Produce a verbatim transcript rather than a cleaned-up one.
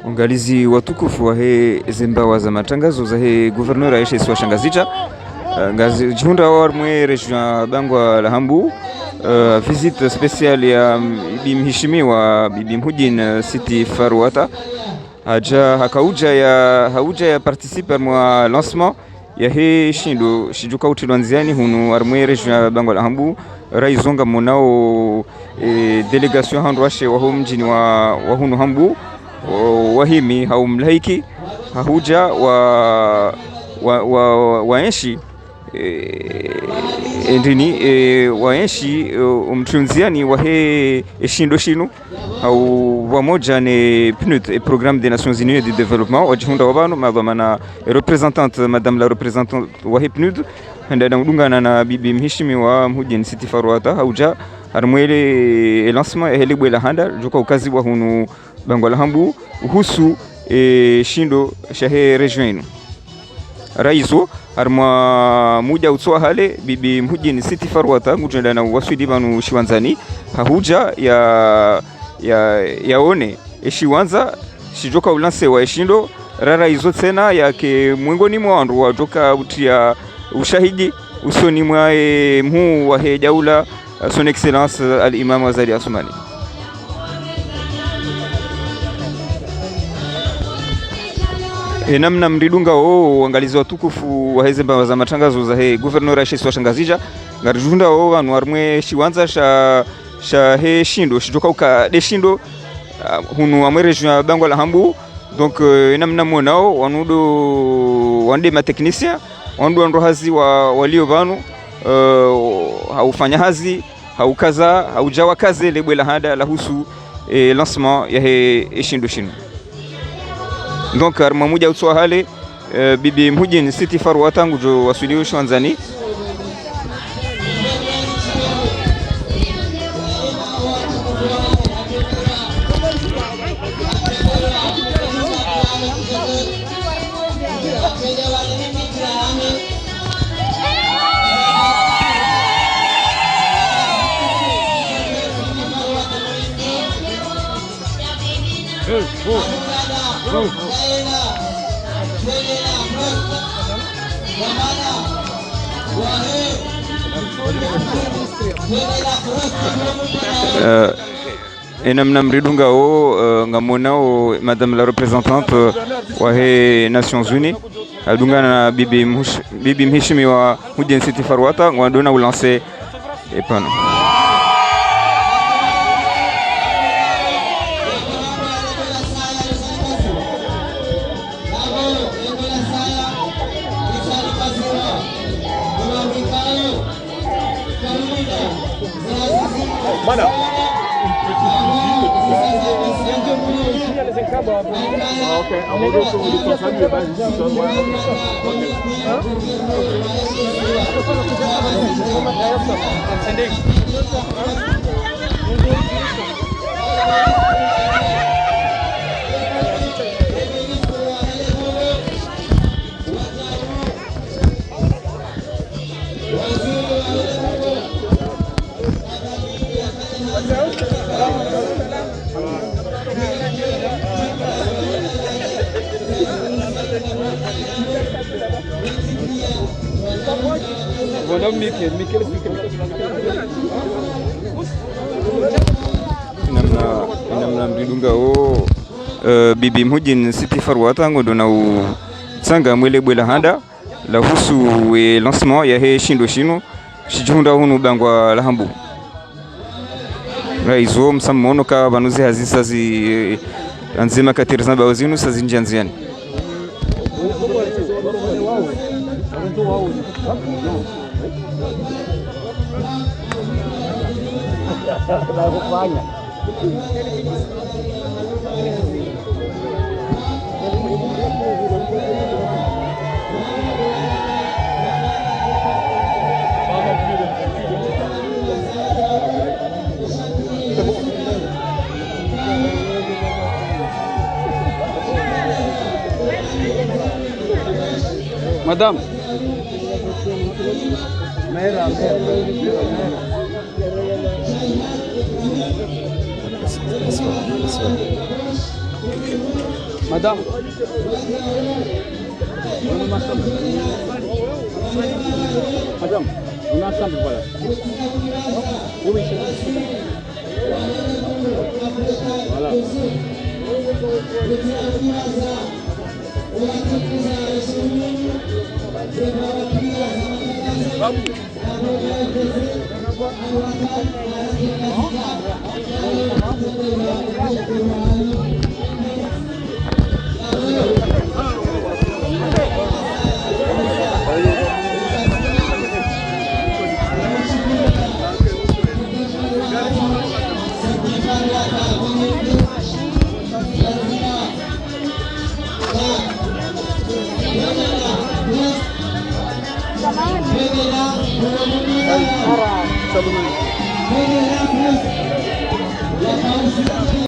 Waangalizi watukufu wahe zembawa za matangazo zahe gouverneur yahe isiwa sha Ngazidja, eh, Ngazi-, djihundrao harumwa ye région ya Bangwa la Hambu, eh, visite spéciale ya, mm, bibi mheshimiwa, bibi Mhudjini, eh, Siti Farouata. Hadja, hakaudja ya, haudja ya participer harumwa lancement yahe shindo shidjo ka utrilwa ndziani hunu harumwa ye région ya Bangwa la Hambu, raizonga monao, eh, délégation handru washe waho mdjini wa, wa hunu Hambu, o, wahimi hau mlahiki, hahudja wa, wa, wa, wa enshi, eh, endrini, eh, wa enshi, eh, umtrilwa ndziani wahe eshindo shinu, hau pvamodja ne PNUD, e Programme des Nations Unies de Développement, wadjihundrao pvanu, madhwamana, e représentante, madame la représentante wahe PNUD, hende na udungana na bibi mheshimiwa Mhudjini Siti Farouata, haudja harumwa ele, e lancement, yahe le bwe la handa, djoka ukaziwa hunu Bangwa la Hambu, uhusu, e, shindo shahe région inu. Raizo, harumwa muda utsowa hale, bibi Mhudjini Siti Farouata, ngudjo enda na uwaswili pvanu shiwandzani, hahudja ya, ya, yaone, eshiwandza, shidjoka ulansewa eshindo, ra raizo tsena yake mwengoni mwa wandru wadjoka utria ushahidi, usoni mwa, eh, mhuu wahe daula, Son Excellence Al-Imam Azali Assoumani. E namna mridungao, waangalizi watukufu wahe zembawa za matangazo zahe gouverneur yahe isiwa sha Ngazidja, ngaridjihundrao pvanu harumwa eshiwandza sha, shahe shindo, shidjoka uka nde shindo, ah, hunu harumwa e région ya Bangwa la Hambu, Donc, euh, e namna mwonao, wanu ndo, wanu nde ma techniciens, wanu ndo wandru hazi wa, walio pvanu, euh, haufanya hazi, haukaza, haudja wakaze le bwe la handa lahusu, eh, lancement yahe eshindo shinu. Donc, harumwa muda utsowa hale, eh, bibi Mhudjini Siti Farouata ngudjo waswili shiwandzani. Euh, e namna mridungao, euh, ngamwonao Madame la représentante, euh, wahe Nations Unies, hadungana na bibi mhush-, bibi mheshimiwa Mhudjini Siti Farouata, ngwandao na ulanse e pano. Namna, namna mridungao, euh, bibi Mhudjini Siti Farouata ngwandao na utsanga mwele bwe la handa lahusu, eh, lancement yahe shindo shinu, shidjihundra hunu Bangwa la Hambu. Raizo, msamono ka pvanu ze hazi sazi, eh, andzima katiri zambao zinu sazi ndjia ndziani. Madame. Madame. On est ensemble. Madame, on est ensemble, voilà. Oui, oui, c'est bon. Voilà.